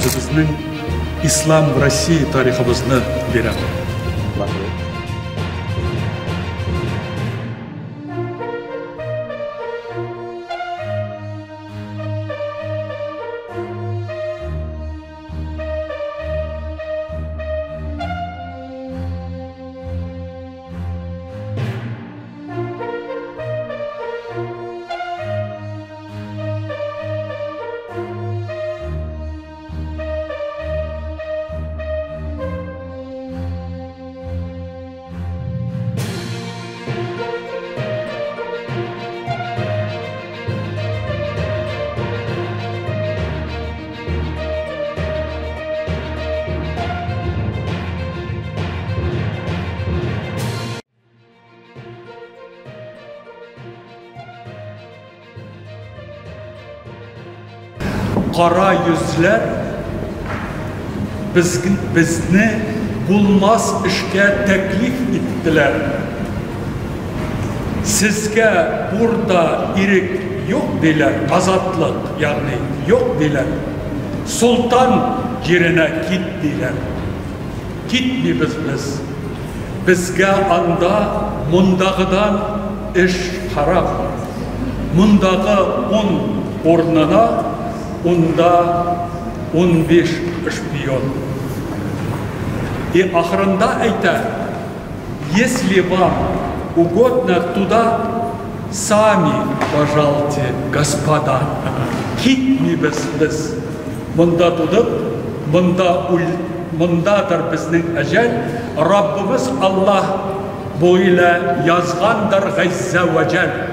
Үзебезнең Ислам в России тарихыбызны бирәм. Кара йөзләр безне булмас эшкә тәклиф иттеләр. Сезгә бурда ирек юк, диләр, азатлык, ягъни, юк, диләр. Солтан җиренә кит, диләр. Китмибез без. Безгә анда мондагыдан эш харап. Мондагы ун урынына унда 15 шпион. И ахырында әйтә, если вам угодно туда, сами пожалуйте, господа. Китмибез без. Монда тудык, монда үл, мондадыр безнең әҗәл, Раббыбыз Аллаһ бу илә язгандыр Газзә вә Җәл.